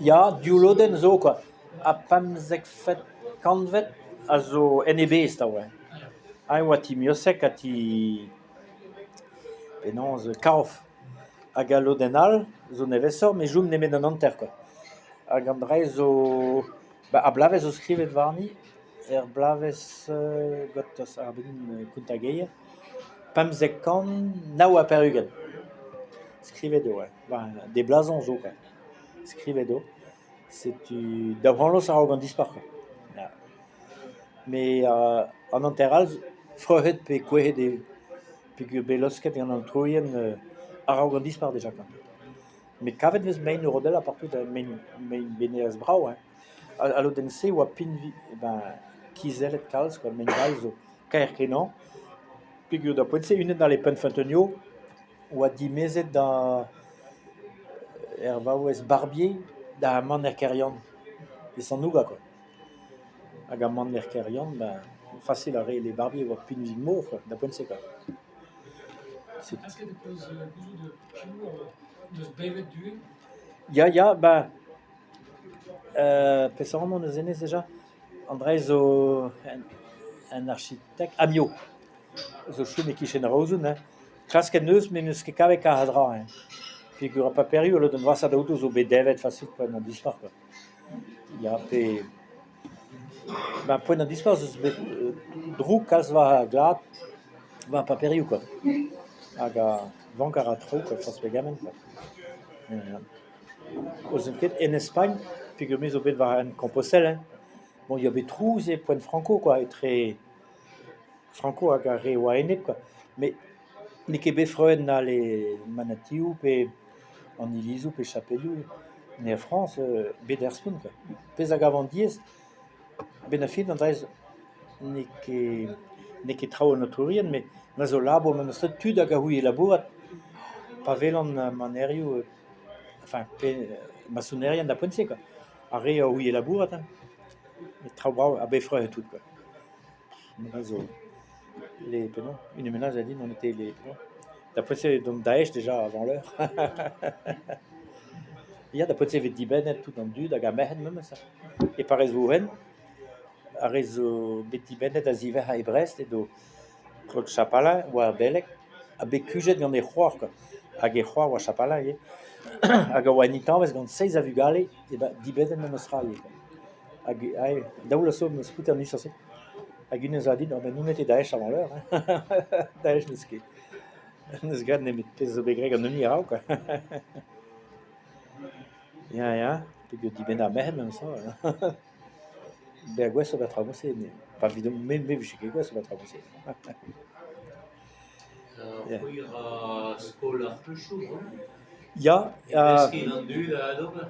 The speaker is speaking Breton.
Ya, div lodenn zo kwa, ha pemzekvet kantved a zo en e bezh 'tav hein. Aze e oa ti Miossec ha ti penaos Kaoff hag al lodenn all zo nevesoc'h met chom nemet an hanter kwa. Hag an dra-se zo ar bloavezh zo skrivet warni er bloavezh gortoz a-benn kontañ geier 1589. Skrivet eo war d'e blazañ zo kwa, skrivet eo. Setu daou c'hant vloaz a-raok an dispac'h kwa, ya. Met an hanter all fromet pe kouezhet eo peogwir bet laosket gant an aotrourien a-raok an dispac'h dija kwa. Met kavet e vez mein o rodellañ partout mein mein-benerezh brav hein. Al lodenn-se a oa pinvi- beñ kizellet kalz kwa, mein all zo kaer-kenañ peogwir d'ar poent-se unan all e Penfeunteunioù oa dimezet da ur vaouez Barbier da maner Keryann e Sant-Nouga kwa. Hag ar maner Keryann beñ fasil a rae le Barbier e oa pinvidik-mor kwa d'ar poent-se kwa. Ya, ya, beñ peseurt anv 'neus hennezh dija ? An dra-se zo un architekt, Amiot, zo chom e-kichen Roazhon hein. Klasket 'neus met n'eus ket kavet kalz a dra hein. Peogwir ar paperioù al lodenn vrasañ daouto zo bet devet fasil poent an dispac'h kwa. Ya pe 'ba poent an dispac'h ez eus bet droug kalz war ar glad, war ar paperioù kwa. Hag vank a ra traoù kwa forzh pegement kwa. 'Ouzon ket en Spagn peogwir me zo bet war hent Compostelle hein, bon ya bet trouz e poent Franco kwa etre Franco hag ar re a oa enep kwa met n'eo ket bet freuzet na le manatioù pe an ilizoù pe chapelioù er Frañs bet er spont kwa. Pezh a gavan diaes a-benn ar fin an dra-se n'eo ket n'eo ket traoù an aotrourien met ma zo labour memes tra tud hag a ouie labourat pa welan manerioù enfin pe masonerien d'ar poent-se kwa, ar re a ouie labourat hein, traoù brav ha bet freuzet tout kwa. Me zo les penaos une menace a dit on était les penaos d'ar poent-se edont Daech déjà avant l'heure ya d'ar poent-se e vez dibennet tout an dud hag ar merc'hed memes e parrez Vourc'h-Wenn ar re zo bet dibennet a-ziwezhañ e Brest edo Claude Chapalain oa ur beleg ha bet kuzhet gant e c'hoar kwa hag e c'hoar oa Chapalain ivez hag a oa un intañvez gant seizh a vugale dibennet memes tra ivez hag daou vloaz zo 'm eus skrivet an istor-se hag unan zo dit ben on était Daech avant l'heure hein Daech n'eus ket n'eus graet nemet pezh zo bet graet gant hini a-raok ya ya peogwir dibenn ar merc'hed memes tra Bezañ gouest ober traoù mod-se pa evidon-me me 'vije ket gouest ober traoù mod-se. C'hwi 'ra skol ar c'houchoù bremañ? Ya Deskiñ an dud da ober.